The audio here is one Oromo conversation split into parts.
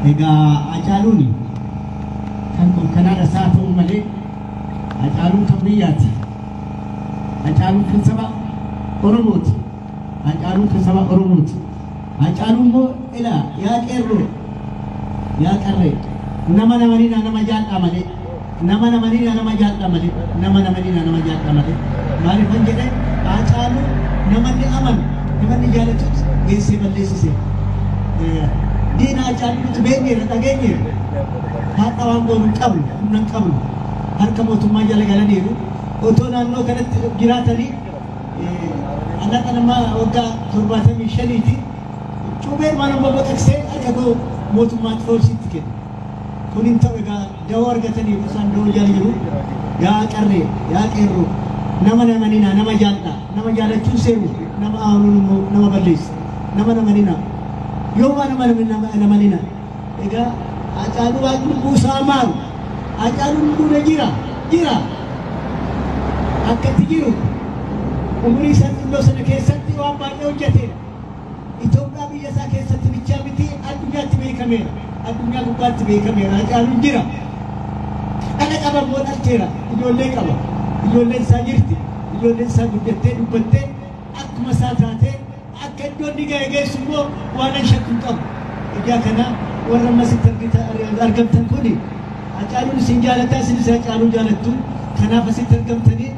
Egaa Hacaaluun kan kanaadha isaa ta'u malee Hacaaluun kan biyyaati. Hacaaluun kan saba Oromooti. Hacaaluun kan saba Oromooti. Hacaaluun immoo ilaa yaa qeerroo yaa qarree nama namanina nama jaalladha malee nama namanina nama jaalladha malee nama namanina nama jaalladha malee maaliifan jedhee Hacaaluu namanni amanu namanni jaalatutti geessee balleessise. Diina Hacaaluu nuti beekneerra dhageenyeerra. Har'a waan goonu hin qabnu humna hin qabnu harka mootummaa jala galaniiru otoo naannoo kanatti jiraatanii annaqa nama waggaa 75ti cuubeen waan amma baqaqsee harka koo mootummaatti foolsiitti kenna. Kun hin ta'u egaa dawoo argataniiru isaan dawoo jala jiru. Yaa qarree yaa qeerroo nama namanina nama jaalladha nama jaalachuun seeru nama amanuun immoo nama balleessa nama namanina yooma nama namanina. Egaa Hacaaluu waan lubbuu isaa maaru Hacaaluun lubbuudha jira jira akkatti jiru umurii isaa xinnoo sana keessatti waan baay'ee hojjeteera. Itoophiyaa biyya isaa keessatti bichaa miti addunyaatti beekameera. Addunyaa gubbaatti beekameera. Hacaaluun jira. Dhala qaba immoo dhalteera. Ijoollee qaba. Ijoolleen isaa jirti. Ijoolleen isaa guddattee dubbattee akkuma isaa taatee akka iddoo inni ga'e geessu immoo waan an shakku hin qabu. Egaa kana warra ammasitti argamtan kuni Hacaaluun isin jaalataa isinis Hacaaluu jaalattu. Kanaaf asitti argamtanii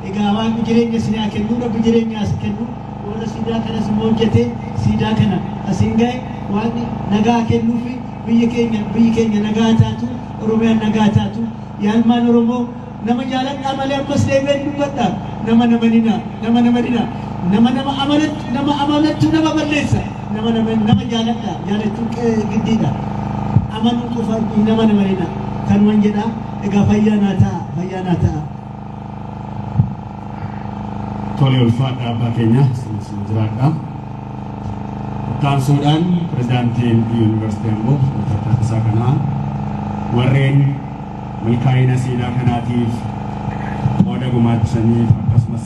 egaa waaqni jireenya isin haa kennu rabbi jireenya as kennu warra siidaa kanas immoo hojjetee siidaa kana asiin ga'e waaqni nagaa kennuufi biyyi keenya nagaa taatu Oromiyaan nagaa taatu yaalmaan Oromoo nama jaaladhaa malee ammas deebi'een dubbadha nama namanina nama namanina nama nama amanattu nama amanattu nama balleessa nama nama nama jaaladha jaalachuun giddiidha amanuu qofa nama namanina kanuman jedha egaa fayyaa naa ta'a fayyaa naa ta'a. Tole ulfaadha abbaa keenya isin jiraadha. Ittaansuudhaan pirezidaantiin yuunivarsiitii Amboo Dr. Taaddasaa Kanaa warreen milkaa'ina siidaa kanaatiif qooda gumaachisaniif akkasumas